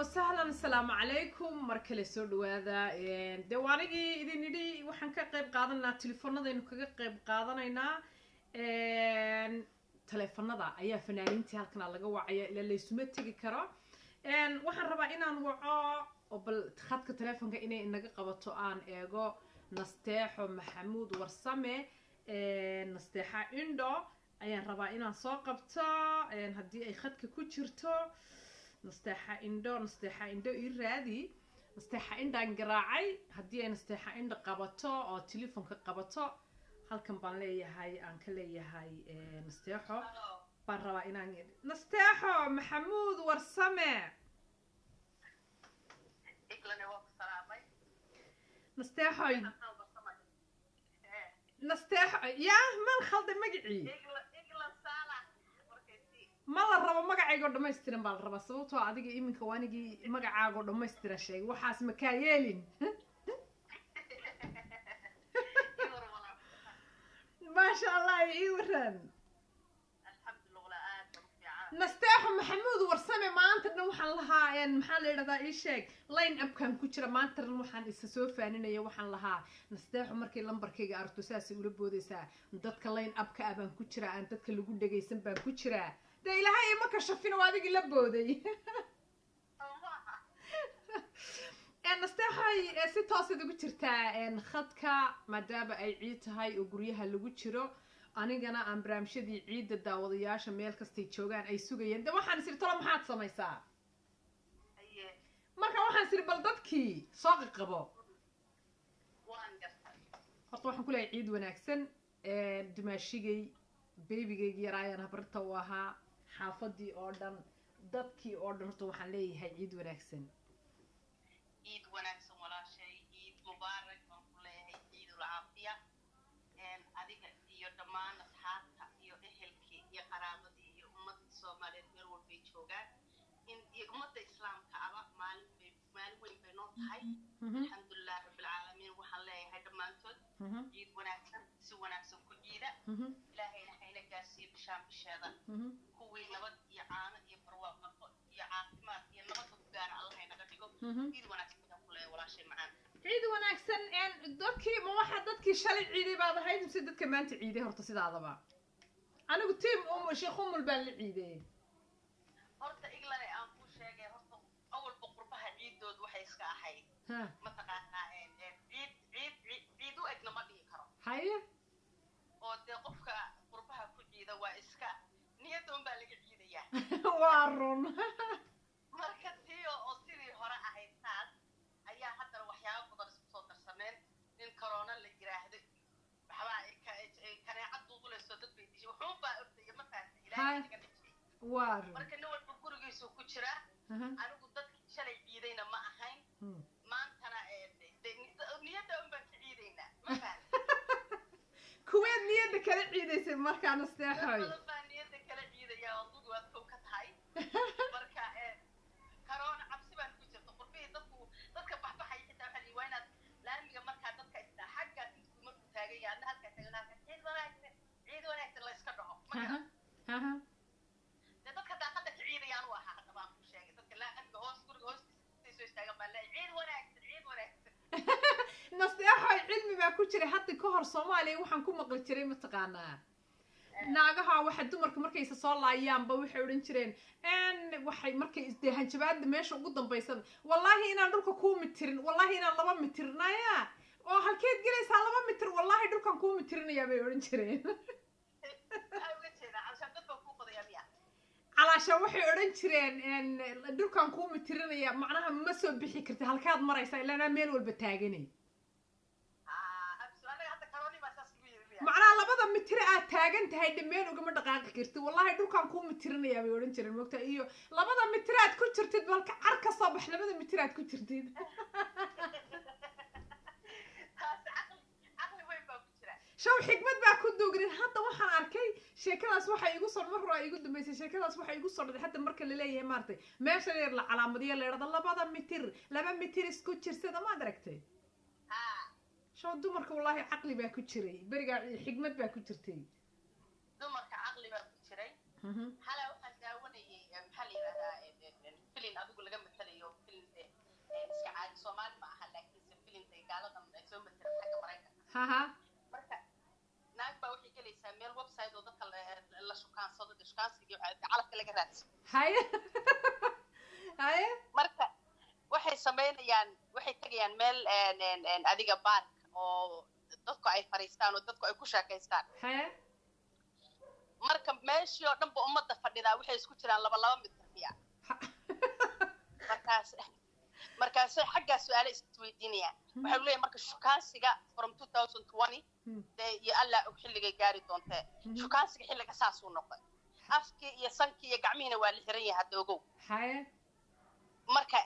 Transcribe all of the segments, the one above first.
Wasahlan, asalaamu calaykum. Mar kale soo dhawaada. Dee waa anigii idin idhi waxaan ka qayb qaadanaa, telefoonadaynu kaga qayb qaadanaynaa. Teleefanada ayaa fanaaniintii halkana laga wacaya, ilaa laysuma tegi karo. Waxaan rabaa inaan waco oo bal khadka telefoonka inay inaga qabato aan eego Nasteexo Maxamuud Warsame. Nasteexa Indho ayaan rabaa inaan soo qabto haddii ay khadka ku jirto. Nasteexa Indho, Nasteexa Indho ii raadi. Nasteexa Indhaan garaacay. Haddii ay Nasteexa Indho qabato oo telefoonka qabato, halkan baan leeyahay, aan ka leeyahay Nasteexo baan rabaa inaan, Nasteexo Maxamuud Warsame. Nasteexo, Nasteexo, yaa man khalday magacii? Ma la rabo magacaygoo dhamaystiran baa la rabaa, sababtoo adiga iminka waa anigii magacaagoo dhamaystiran sheegay. Waxaas makaa yeelin. Maasha Allah, ii waran Nasteexo Maxamuud Warsame. Maanta dhan waxaan lahaa, maxaa la yidhahdaa, ii sheeg, line upkan ku jira. Maanta dhan waxaan isa soo faaninaya, waxaan lahaa Nasteexo markay lambarkayga aragto saasay ula boodaysaa. Dadka line upka ah baan ku jiraa, aan dadka lagu dhegaysan baan ku jiraa. Dee ilaahay ima kashafin oo adigii la booday. Nasteexoy, si toosaad ugu jirtaa khadka, maadaama ay ciid tahay oo guryaha lagu jiro, anigana aan barnaamijyadii ciidda daawadayaasha meel kastay joogaan ay sugayeen. De waxaan isiri, talo maxaad samaysaa? Marka waxaan isiri bal dadkii soo qaqabo. Horta waxaan ku leeyahay ciid wanaagsan. Dumaashigay, beebigaygi yaraayaan habarta u ahaa, xaafadii oo dhan, dadkii oo dhan, horta waxaan leeyahay ciid wanaagsan. Ciid wanaagsan walaashay, ciid mubaarak baan ku leeyahay, ciidul caafiya adiga iyo dhammaan asxaabta iyo ehelkii iyo qaraabadii iyo ummadda Soomaaliyeed meel walbay joogaan iyo ummadda islaamka aba. Maalin bay, maalin weyn bay noo tahay, alxamdulilah rabbilcaalamiin. Waxaan leeyahay dhammaantood ciid wanaagsan, si wanaagsan ku ciida. Ilaahayna hayna gaarsiiyo bishaan bisheeda kuwii nabad iyo caano iyo barwaaqo iyo caafimaad iyo nabadda ku gaara Allah haynaga dhigo. Ciid wanaagsan baan ku leeyahay walaashay macaan. Ciid wanaagsan. Dadkii ma waxaa dadkii shalay ciiday baad ahayd mise dadka maanta ciiday? Horta sidaadaba anigu tiam Sheekh Umul baan la ciiday. Horta Iglane aan kuu sheegay, horta awalba qurbaha ciidood waxay iska ahayd, mataqaanaa, ciid ciid ciid u egna ma dhihi karo. Haye. Oo dee qofka qurbaha ku ciida waa iska niyadda un baa laga ciidayaa. Waa run. Marka tiyo oo sidii hore ahayd taas ayaa haddana waxyaaba badan isku soo darsameen. In corona la yiraahdo, waxbaa kaneecad duudulayso, dad bay dishay, wuxuun baa ordaya, ma fahamta? Ilaahay naga dhijiyay. Waa run. Marka nin walba gurigiisuu ku jiraa. Anigu dadkii shalay ciidayna ma ahayn, maantana niyadda un baan ka ciidaynaa, ma fahamta? Kuweed niyadda kala ciidaysay markaa, Nasteexoy? Dad badan baa niyadda kala ciidaya oo adugu waad kow ka tahay. Marka corona cabsi baan ku jirta qurbihii. Dadku dadka baxbaxaya xitaa waxaa lihi waa inaad laamiga markaa dadka istaa xaggaas intuu markuu taagan yahay, adna halkaa taagan, halkaa ciid wanaagsan, ciid wanaagsan la iska dhaho, ma garan? Dee dadka daaqada ka ciidayaan u ahaa. Hadda baan ku sheegay, dadka laamiga hoos guriga hoostiisa soo istaagan baan leeyahay ciid wanaagsan, ciid wanaagsan. Nasteexoy, cilmi baa ku jiray. Hadda ka hor Soomaaliya waxaan ku maqli jiray, mataqaanaa, naagaha waxa dumarka markaysa soo laayaanba waxay odhan jireen, waxay markay dee hanjabaada meesha ugu dambaysan, wallaahi inaan dhulka kuu mitirin, wallaahi inaan 2 mitir naya oo halkeed gelaysaa 2 mitir, wallaahi dhulkan kuu mitirinayaa bay odhan jireen. Maxaa uga jeedaa? Calshaan dad baa kuu qodaya miya? Calaashaan waxay odhan jireen dhulkan kuu mitirinaya, macnaha ma soo bixi kartid, halkaad maraysaa ilaanaa meel walba taaganay. Anaga hadda corona baa saas lagu yiri miya? Macnaha 2da mitir aad taagan tahay dhameen ugama dhaqaaqi kartid, wallahi dhulkan kuu mitirinayaa bay odhan jireen, mogta? Iyo 2da mitir aad ku jirtid balka car ka soo bax 2da mitir aad ku jirtid. Taasi caqli, caqli weyn baa ku jira. Shaw xikmad baa ku duugnin. Hadda waxaan arkay sheekadaas waxay igu soo, mar hore igu dambeysay sheekadaas waxay igu soo dhacday. Hadda marka la leeyahay maaragtay meesha yar la calaamadiyo, la yidhahdo 2da mitir, 2 mitir isku jirsada, maad aragtay? Shaw dumarka wallaahi caqli baa ku jiray berigaa, xikmad baa ku jirtay. Dumarka caqli baa ku jiray. Xalaa waxaan daawanayay, maxaa la yidhahdaa, filin adigu laga matalayo Haha. Marka naag baa waxay gelaysaa meel website oo dadka la shukaansado, dee shukaansigii calafka laga raadsado. Haye haye. Marka waxay samaynayaan, waxay tegayaan meel adiga park oo dadku ay fadhiistaan oo dadku ay ku sheekaystaan. Marka meeshii oo dhan ba ummadda fadhidaa waxay isku jiraan 2-2 mitir miya. Markaasay xaggaa su-aale isweydiinayaan. Waxay leeyahay marka shukaansiga from 2020, dee iyo Allah og xilligay gaari doontee, shukaansiga xilliga saasuu noqday, afkii iyo sankii iyo gacmihiina waa la xiran yahay hadda, ogow. Marka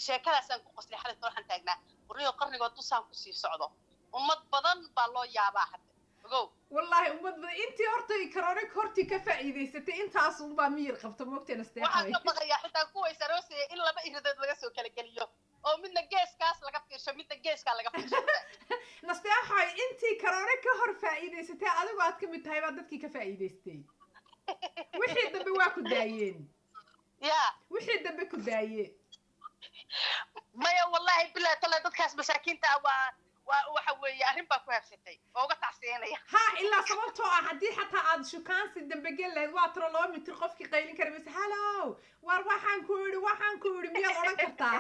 sheekadaasaan ku qoslay xalayta. Waxaan taagnaa warniyo qarnigood dusaan kusii socdo, ummad badan baa loo yaabaa hadda, ogow. Wallaahi ummad badan intii horta corona hortii ka faa'iidaysatay intaas unbaa miyir qabta, moogteena. Waxaan ka baqayaa xitaa kuwa is aroosaya in laba iridood laga soo kala geliyo oo midna geeskaas laga fiirsho, midna geeskaa laga fiirsho. Nasteexoy, intii corona ka hor faa'iidaysatay, adigu aad ka mid tahay, baa dadkii ka faa'iidaystay. Wixii dambe waa ku daayeen. Ya. Wixii dambe ku daaye. Maya, wallahi bilahi tala, dadkaas masaakiinta ah waa waxa weeye arrin baa ku habsatay oo uga tacsiinaya. Ha, ilaa sababtoo ah haddii xataa aad shukaansi dambe gel lahayd, waa tiro 2 mitir qofkii qaylin kara mise hallow, waar waxaan ku idhi miyaad odhan kartaa?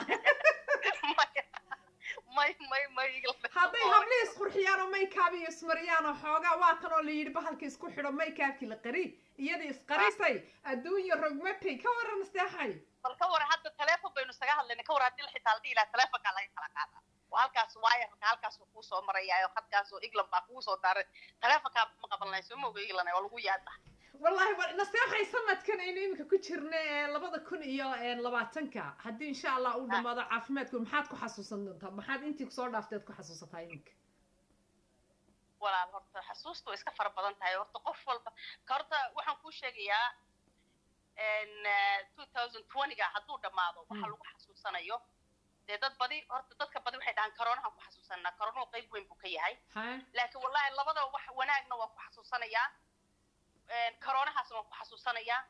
May, may, may. Hadday hablihii isqurxiyaan oo makeup iyo ismariyaan oo xoogaa, waa tan oo la yidhi bahalka isku xidho, makeupkii la qari, iyadii isqarisay, adduunya rogmatay. Ka waran, Nasteexay? Bal ka waran, hadda teleefon baynu isaga hadlayna. Ka waran haddii xitaa la dhihi lahaa teleefonkaa laga kala qaadaa, waa halkaas wayarka halkaasuu kuu soo marayaa oo khadkaasoo England baa kugu soo daaray, teleefonkaa ma qaban lahayn, soo mooga England waa lagu yaaba. Wallahi Nasteexay, sanadkan aynu iminka ku jirna ee 2020-ka, haddii insha Allah uu dhamaado caafimaadku, maxaad ku xasuusan doontaa? Maxaad intii kusoo dhaafteed ku xasuusataa iminka? Walaal, horta xasuustu way iska fara badan tahay. Horta qof walba ka horta waxaan kuu sheegayaa 2020-ga hadduu dhammaado waxa lagu xasuusanayo, dee dad badi horta dadka badi waxay dhahaan coroonahan ku xasuusanaa. Coroonuhu qayb weyn buu ka yahay, laakiin wallahi labadaba wax wanaagna waan ku xasuusanayaa, coroonahaasna waan ku xasuusanayaa.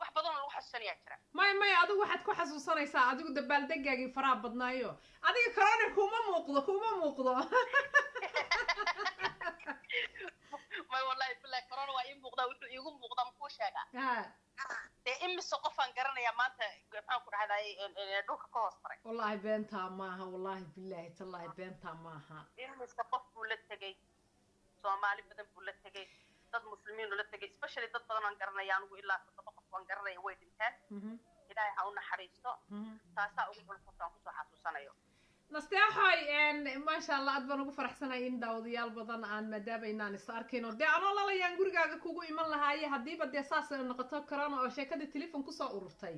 Wax badan oo lagu xasuusanayaa jira. Maya, maya, adigu waxaad ku xasuusanaysaa adigu dabaaldegaagii faraha badnaayo. Adiga corona kuma muuqdo, kuma muuqdo. May, wallahi billahi, corona waa ii muuqdaa. Wuxuu iigu muuqdaa makuu sheegaa? Dee imise qofaan garanayaa maanta, maxaan ku dhahday, dhulka ka hoos maray. Wallaahi beentaa maaha, wallaahi bilaahi tallaahi beentaa maaha. Imise qof buu la tegey, Soomaali badan buu la tegey, dad muslimiin la tegey, especially dad badan aan garanaya anigu, ilaa toddoba qof waan garanaya, way dhinteen. Ilaahay ha u naxariisto. Taasaa ugu culus horta aan kusoo xasuusanayo. Nasteexoy, maasha Allah, aad baan ugu faraxsanahay in daawadayaal badan aan maadaama inaan is arkayno. Dee anoo lalayaan gurigaaga kugu iman lahaaye, haddiiba dee saas ay noqoto corona oo sheekadii telefon kusoo ururtay.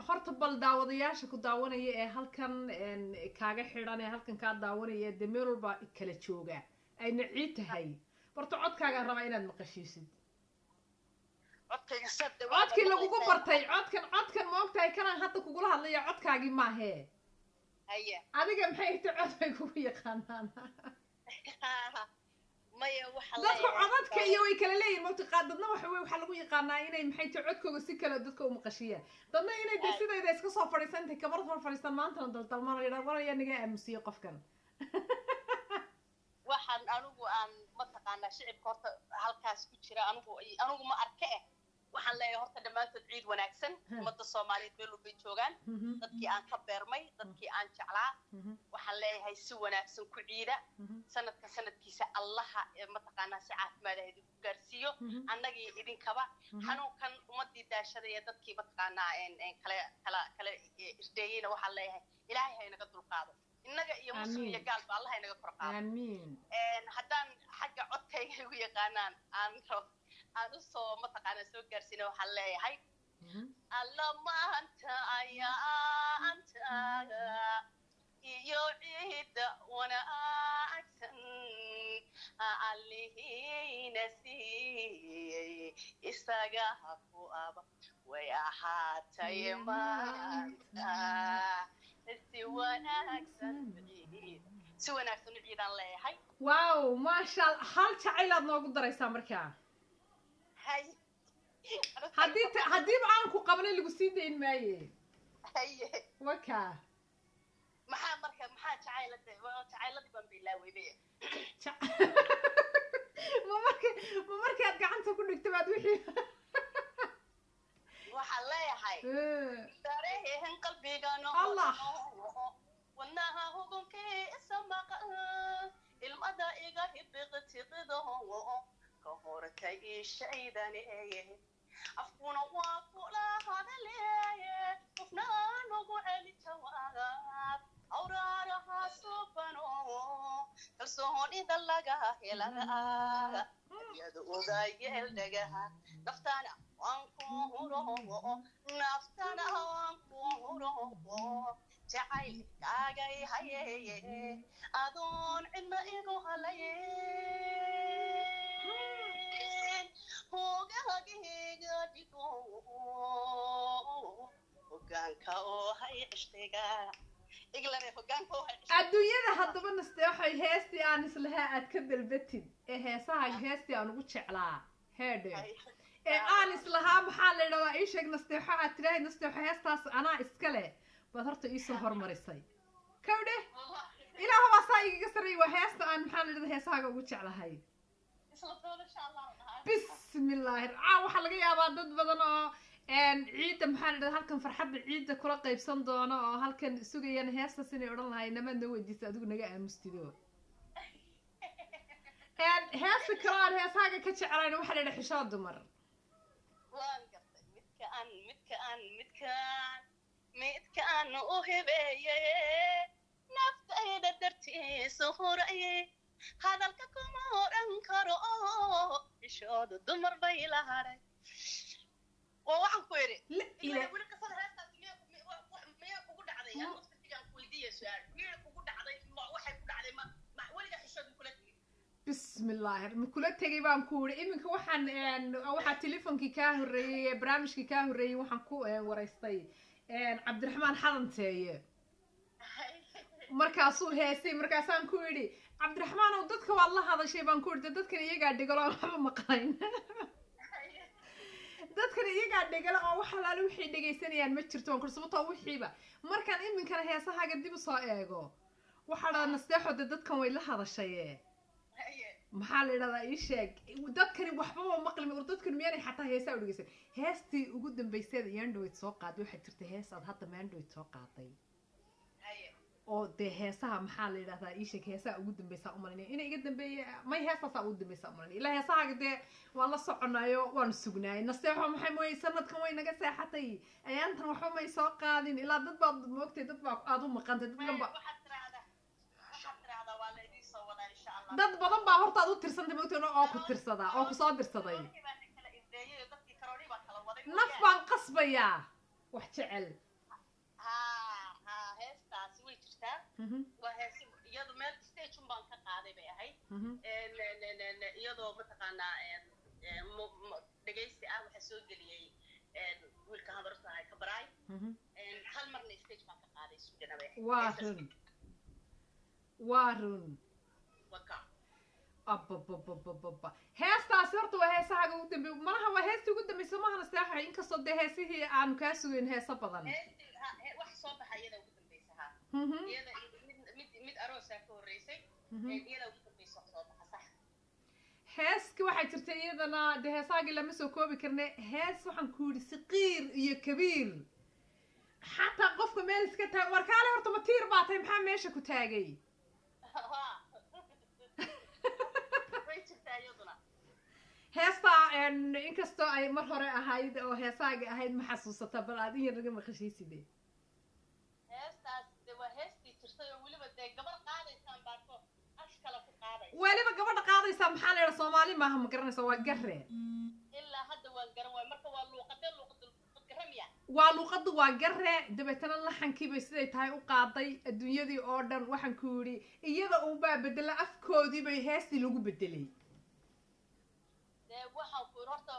Horta bal daawadayaasha ku daawanaya ee halkan kaaga xidhan, ee halkan kaa daawanaya, dee meel walba kala jooga, ayna ciid tahay, horta codkaagaan rabaa inaad maqashiisid. Codkayga sad. Codkii lagugu bartay, codkan ma ogtahay kanaan hadda kugula hadlaya codkaagii maahee. Haye. Adiga maxay inta cod bay kugu yaqaanaan? Maya, waxa Dadku codadka iyo way kala leeyihin, mogta qaar dadna waxa wey waxaa lagu yaqaanaa inay maxay tahay codkooga si kale dadka u maqashiyaan, dadna inay de sidayda iska soo fadhiisan, intay kamarad hor fadhiistaan maantana daldalmaan yidhaa war ayaa naga aamusiyey qofkan. Waxaan anigu aan mataqaanaa shicibka horta halkaas ku jira, anigu ma arke eh, waxaan leeyahay horta dhammaantood ciid wanaagsan, ummadda Soomaaliyeed meel walbay joogaan, dadkii aan ka beermay, dadkii aan jeclaa, waxaan leeyahay si wanaagsan ku ciida. Sanadka sanadkiisa Allaha mataqaanaa si caafimaad ah idinku gaarsiiyo, annagii idinkaba. Xanuunkan ummadii daashada ee dadkii mataqaanaa kala kala kala irdeeyeyna waxaan leeyahay Ilaahay ha inaga dulqaado, innaga iyo muslim iyo gaalba Allah inaga kor qaado. Aamiin. Haddaan xagga codkayga igu yaqaanaan aan rabo aan usoo mataqaanaa soo gaarsiina, waxaan leeyahay: Alla maanta ayaanta iyo ciidda wanaagsan Allihiina siiyey, isaga ku aba way ahaatay maanta si wanaagsan ciid, si wanaagsan u ciidaan leeyahay. Wow, maasha Allah, hal jacaylaad noogu daraysaa markaa. Hay. Haddiiba aan ku qabanay lagu sii dayn maaye. Haye. Waka. Maxaa marka maxaa? Maxaa jacaylada, jacayladii baan bilaaweybe. Ma markaad gacanta ku dhigta baad wixii Waxaan leeyahay dareen qalbiga Allah. Wadnaha hugunkiisa maqan, ilmada iga hibiqtiqido ka hortay ishaydane, afkuna waa kula hadaleeye, qofna nagu celi jawaab awraaraha subano, kalsoonida laga helaa iyada uga yeel dhagaha, naftana waan ku huro, naftana waan ku huro, jacaylkaagay hayeeye, adoon cidna igu halayen, hogaagayga dhigo, hogaanka oo hay cishtiga iglane, hogaanka oo hay cishtiga. Adduunyada haddaba nasteexoy, heestii aan islahaa aad ka dalbatid ee heesaha, heestii aan ugu jeclaa heedhe ee aan islahaa, maxaa la yidhahdaa, ii sheeg nasteexo, aad tidaahay nasteexo heestaas anaa iska leh, baad horta iisoo hormarisay. Kawdhe, ilaahu baa saa igaga sarreeyay. Waa heesta aan, maxaa la yidhahdaa, heesahaaga ugu jeclahay. Isla doonasha Allah dhahaa. Bismillaahi. Waxaa laga yaabaa dad badan oo ciidda, maxaa la yidhahdaa, halkan farxadda ciidda kula qaybsan doono oo halkan sugayana heestaas inay odhan lahay namaad noo weydiisa, adigu naga aamustido. Heesta kaloo aan heesahaaga ka jeclayn waxaa la yidhaha xishood dumar. Waan gartay. Midkaan midkaan midkaan midkaan u hibeeyey naftayda dartiisa hurayey, hadalka kuma odhan karo, xishooda dumar bay la hadhay. Waa waxaan ku idhi La ila weli qisada heestaas miyaa kugu dhacday? Aan waqtigaan ku weydiiya su-aal, miyay kugu dhacday? Waxay ku dhacday ma weligaa xishood ma kula tegin? Bismillaahi, ma kula tegay baan ku yidhi. Iminka waxaan waxaa telefonkii kaa horreeyey ee barnaamijkii kaa horreeyey waxaan ku waraystay Cabdiraxmaan Xadanteeye. Markaasuu heesay, markaasaan ku yidhi, Cabdiraxmaan ow, dadka waad la hadashay baan ku yidhi, dadkan iyagaa dhegalo aan waxba maqlayn, dadkan iyagaa dhegalo oo wax alaale waxay dhegaysanayaan ma jirto, waan ku sababtoo wixiiba. Markaan iminkana heesahaaga dib usoo eego, waxaa dhahdaa nasteexo de dadkan way la hadashaye, maxaa la yidhahdaa, ii sheeg, dadkani waxbaba maqlimi ur, dadkani miyaanay xataa heesaa u dhegeysan? Heestii ugu dambayseed yandhoweyd soo qaaday, waxaa jirta hees aad hadda maandhoweyd soo qaaday oo dee heesaha, maxaa la yidhahdaa, ii sheeg, heesaha ugu dambeysaa umalinaya ina iga dambeeye may, heestaasaa ugu dambeysaa umalinaya. Ilaa heesahaaga dee waan la soconayo, waan sugnaayay. Nasteexo maxay mooyey, sanadkan way naga seexatay, ayaantan waxba may soo qaadin. Ilaa dad baad moogtay, dad baa aad u maqantay, dad badan baa Waxaad tiraahdaa, waxaad tiraahdaa waa la idiin soo wadaa insha Allah. Dad badan baa horta aad u tirsantay moogtay oo ku tirsadaa oo kusoo dirsaday. Karoolihii baa la kala irdeeyay oo dadkii karoolihii baa kala waday. Naf baan qasbayaa wax jecel. Ha, heestaasi way jirtaa. Waa heesi iyadu meel stage un baan ka qaaday bay ahayd. Iyadoo mataqaanaa dhegaysi ah waxaa soo geliyey wiilka habarta ahay kabaraay. Hal marna stage baan ka qaaday Sweden bay ahayd. Waa Heestaas. run, waa run. Waka. Abababababa, heestaasi horta waa heesahaaga ugu dambe malaha, waa heestii ugu dambeysay mahana seexay, inkastoo dee heesihii aanu kaa sugeyn heeso badan. Heestii wax soo baxa iyada ugu dambeysa, ha. Iyada mid aroosaa ka horreysay. Iyada ugu dambeysa wax soo baxa, sax. Heeski waxay jirtay iyadana dee heesahaagii lama soo koobi karne. Hees waxaan ku yidhi siqiir iyo kabiir, xataa qofka meel iska taag warkaale horta ma tiir baa tahay, maxaa meesha ku taagay? Way jirtaa iyaduna. Heestaa inkastoo ay mar hore ahayd oo heesahaaga ahayd, ma xasuusata? Bal aad in yar naga maqashiiside. Heestaas de waa heestii jirtay oo weliba dee gabar qaadaysaan baarko af kale ku qaadaysa. Weliba gabadha qaadaysaa, maxaa la yidhaha, Soomaali maaha, ma garanaysa, waa gare. Ilaa hadda waan garan waay, marka waa luuqadee, luuqad garamiya? Waa luuqaddu waa gare, dabeetana laxankii bay siday tahay u qaaday adduunyadii oo dhan. Waxaan ku yidhi iyada unbaa bedela, afkoodii bay heestii lagu bedelay. Dee waxaan ku yidhi horta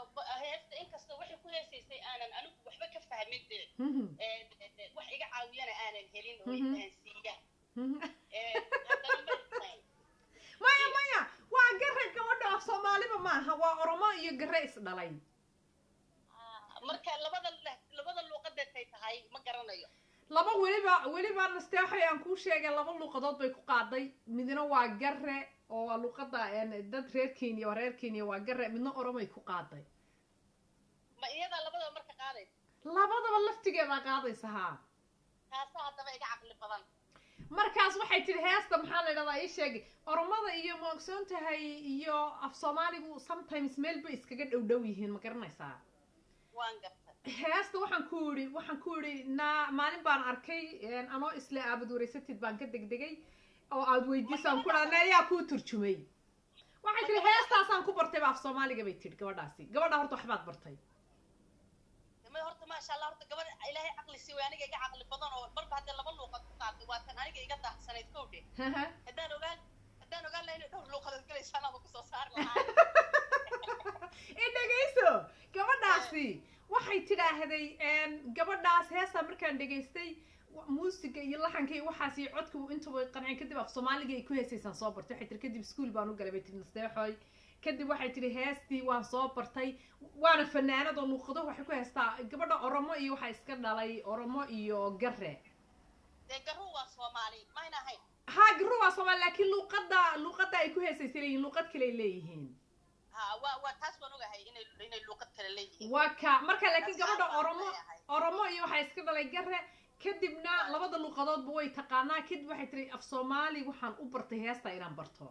heesta inkastoo waxay ku heesaysay aanan anigu waxba ka fahmin dee, wax iga caawiyana aanan helin oo ifahansiiya, haddana ma ifahan. Maya, maya, waa gare gabadha, af Soomaaliba maaha, waa Oromo iyo gare is dhalay. Marka labada luuqadeetay tahay ma garanayo. Laba weliba Nasteexoy aan kuu sheegay, laba luuqadood bay ku qaaday. Midna waa Gare oo waa luuqada dad reer Kenya, waa reer Kenya, waa Gare. Midna Oromay ku qaaday. Ma iyadaa labadaba marka qaadaysa? Labadaba laftigeedaa qaadaysa, haa. Taasa haddaba iga caqli badan. Markaas waxay tidhi heesta, maxaa la idhahdaa, ii sheegay Oromada iyo, ma ogsoon tahay, iyo af Soomaaligu sometimes meel bay iskaga dhow dhow yihiin, ma garanaysaa? Waan gartay. Heesta waxaan ku idhi na maalin baan arkay anoo isle aabad wareysatid baan ka degdegay oo aad weydiisaan ku dhaha, ayaa kuu turjumay? Waxay tihi heestaasaan ku bartayba af Soomaaliga, bay tidhi gabadhaasi. Gabadha horta waxbaad bartay. Ma horta, maasha Allah, horta gabadh Ilaahay caqli sii way, aniga iga caqli badan oo marba haddee laba luuqad ku qaatay, waa tan aniga iga daahsanayd kowdhe. Haddaan ogaan lahaa inay dhowr luuqadood galaysa, anaaba kusoo saari lahaa. I dhegayso, gabadhaasi waxay tidhaahday, gabadhaas heestaa markaan dhegaystay, muusiga iyo laxanka iyo waxaas iyo codka intaba qancin, kadib af Soomaaliga ay ku heesaysaan soo bartay. Waxay tiri kadib iskuul baan u galay, bay tiri Nasteexoy. Kadib waxay tihi heestii waan soo bartay, waana fanaanad oo luuqado waxay ku heestaa. Gabadha Oromo iyo waxaa iska dhalay Oromo iyo Gare. Dee Garuu waa Soomaali, mayna ahayn? Ha, Garu waa Soomaali, laakiin luuqada ay ku heesaysay leeyihiin, luuqad kale ay leeyihiin. Ha, waa taas waan ogahay inay luuqad kale leeyihiin. Waa ka marka, laakiin gabadha Oromo iyo waxaa iska dhalay Gare. Kadibna labada luuqadoodba way taqaanaa. Kadib waxay tiri af Soomaali waxaan u bartay heesta inaan barto.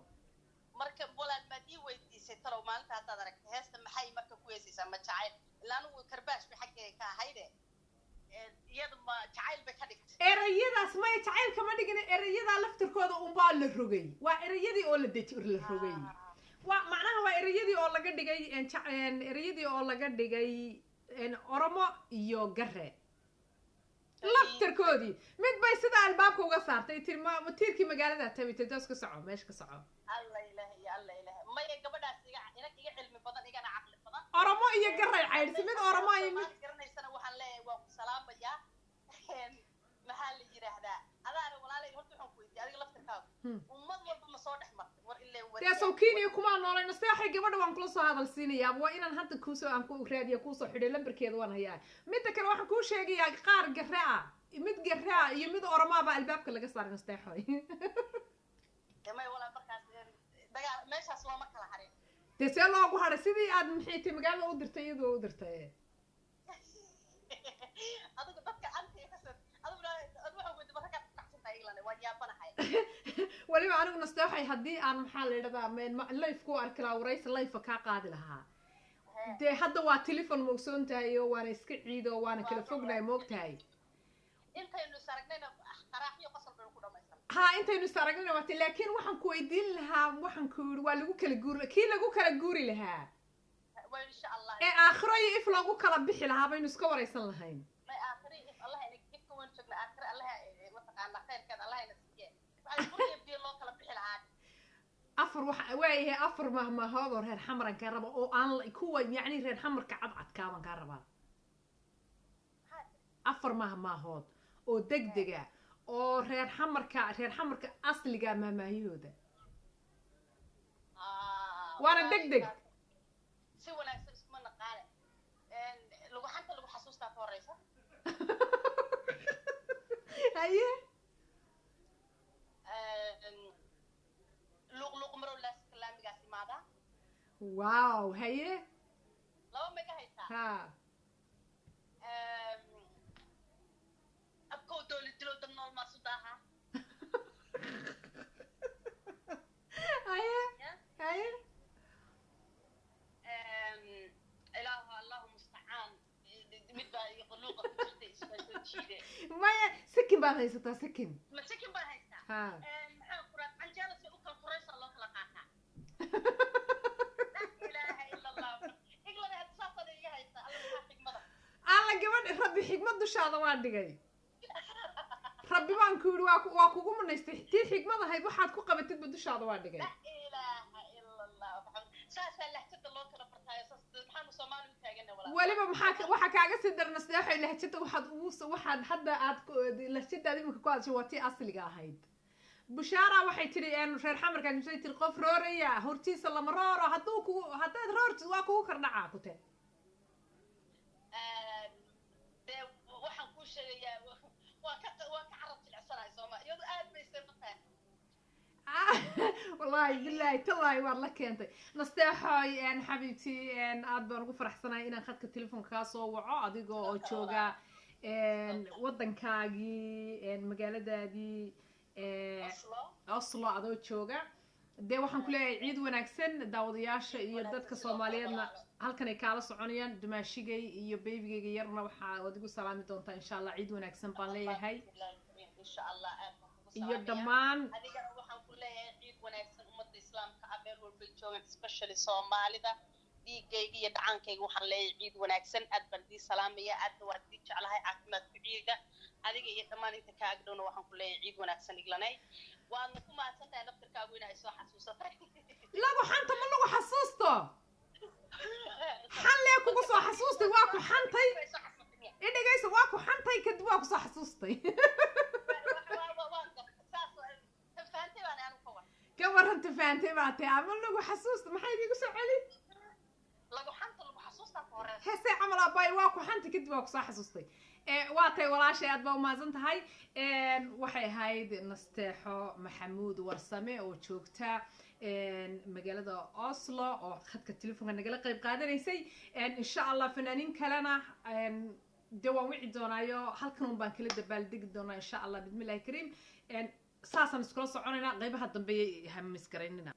Marka walaal, maad ii weydiisay talow maalinta haddaad aragtay heesta maxay marka ku heesaysaa? Ma jacayl? Ilaa anigu karbaash bay xaggeega ka ahayde, iyadu ma jacayl bay ka dhigtay? Erayadaas maya, jacayl kama dhigin. Erayadaa laftirkooda unbaa la rogay, waa erayadii oo la deji la rogay. Waa macnaha waa erayadii oo laga dhigay erayadii oo laga dhigay Oromo iyo Gare laftirkoodii. Mid bay sida albaabka uga saartay, tiri ma tiirkii magaalada tabi toos ka soco, meesha ka soco. Alla Ilaah iyo alla Ilaah, maya, gabadhaas iga cilmi badan, igana caqli badan. Oromo iyo Garay caydhsi, mid Oromo iyo mid Garanaysana waxaan leeyahay waa ku salaamayaa. Maxaa la yidhaahdaa, adaana walaalay, horta waxaan ku weydiiyay adiga laftirkaagu ummad walba ma soo dhex martay war ilaa? Dee sow Kenya kumaa noolay, Nasteexay? Gabadha waan kula soo hadal siinayaa. Waa inaan hadda kuusoo aan ku raadiya, kuusoo xidhay lambarkeeda waan hayaa. Midda kale waxaan kuu sheegayaa qaar Gare ah, mid Gare ah iyo mid Oromaa baa albaabka laga saaray, Nasteexoy. May walaal, markaas dagaal meeshaas looma kala harin. Dee see loogu hadhay sidii aad maxay tay magaalada u dirtay, iyadoo u dirtay? Adigu dadka anti kasoo adigu adigu waxaan weydiin marka ku kacsantahay England, waan yaabanahay. Weliba anigu, Nasteexoy, haddii aan, maxaa la idhahdaa, live ku arki lahaa, waraysi live kaa qaadi lahaa. Dee hadda waa telefon, ma ogsoon tahay, oo waana iska ciid oo waana kala fognahay, ma ogtahay? Intaynu is aragnayna qaraaxyo qosol baynu ku dhamaysan. Ha, intaynu is aragnayna waati, laakiin waxaan ku weydiin lahaa, waxaan ku yidhi waa lagu kala guuri, kii lagu kala guuri lahaa waa insha Allah ee aakhiro iyo if loogu kala bixi lahaa baynu iska waraysan lahayn. May, aakhiro if Allah ina ifka waan joogna, aakhiro Allah mataqaana khayrkeed Allah ina siiye, waxaa guriga biyo loo kala bixi lahaa. Afar waxa waayahay, afar mahmaahood oo reer Xamaran kaa raba oo aan kuwa yacni reer Xamarka cadcadkaa kaa rabaa. Afar mahmaahood oo degdega oo reer Xamarka asliga mahmaahiyooda, waana deg deg. Si wanaagsan iskuma naqaane. Lagu xanta lagu xasuustaa ka horeysa. Haye. Luuq luuq marow laaska laamigaas imaadaa. Wow, haye. Laba mega haysaa. Ha. Abkow dooli dilo dab nool maasu daaha. Haye. Haye. Ilaahu Allahu mustacaan, mid baa iyo luuqa ku jirtay isbaa soo jiide. Maya, sikin baad haysataa, sikin. Ma sikin baan haystaa? Ha. Maxaa kuraa, canjeera si u kala koraysa loo kala qaataa. Laa ilaaha ila Allah, Iglada hadda saasaad iga haysaa. Alla, maxaa xigmada! Alla, gabadh Rabbi xigmad dushaada waa dhigay. Rabbi baan ku yidhi waa kugu munaystay tii xigmad ahayd, waxaad ku qabatidba dushaada waa dhigay. Laa ilaaha ila Allah Maxamed, saasaa lahjada loo kala bartaayo. Saas maxaanu Soomaali u taagana, walaal? Weliba maxaa waxaa kaaga sii daran, Nasteexoy, lahjada waxaad ugu waxaad hadda aad lahjadaad iminka ku hadashay waa tii asliga ahayd. Bushaara waxay tidhi reer Xamarka waxay tidhi qof rooraya hortiisa lama rooro, hadduu kugu haddaad roortid waa kugu kordhacaa ku te. Dee waxaan kuu sheegayaa waan ka Wallaahi bilaahi tallaahi, waad la keentay, Nasteexoy. Xabiibti, aad baan ugu faraxsanahay inaan khadka telefoonka kaa soo waco adigoo oo jooga waddankaagii, magaaladaadii Oslo adoo jooga. Dee waxaan ku leeyahay ciid wanaagsan. Daawadayaasha iyo dadka Soomaaliyeedna halkan ay kaala soconayaan, dumaashigay iyo babygayga yarna waxaa waad igu salaami doontaa insha Allah. Ciid wanaagsan baan leeyahay iyo dhammaan. Adigana waxaan ku leeyahay ciid wanaagsan. Ummadda Islaamka ah meel walbay joogaan, especially Soomaalida dhiigayga iyo dhacaankayga, waxaan leeyahay ciid wanaagsan. Aad baan idii salaamaya, aadna waan idii jeclahay. Caafimaad ku ciida. Adiga iyo dhammaan inta kaa agdhowna waxaan ku leeyahay ciid wanaagsan. Iglanay, waadna ku mahadsan tahay laftirkaagu inay soo xasuusatay. Lagu xanta ma lagu xasuusto, xan lee kugu soo xasuustay. Waa ku xantay, idhegaysa, waa ku xantay, kadib waa kusoo xasuustay. Ka warranta, fahantay baa tahay ama lagu xasuusta? Maxay idigu soo celi heesee camal? Abaay, waa ku xantay, kadib waa kusoo xasuustay. Waa tahay walaashay, aad baa umahadsan tahay. Waxay ahayd Nasteexo Maxamuud Warsame oo joogta magaalada Oslo oo khadka telefoonka nagala qayb qaadanaysay. Insha Allah fanaaniin kalena dee waan wici doonaayo, halkan un baan kala dabaaldegi doonaa insha Allah, bismillahi kariim. Saasaan iskula soconaynaa qaybaha dambe, hamisgaraynina.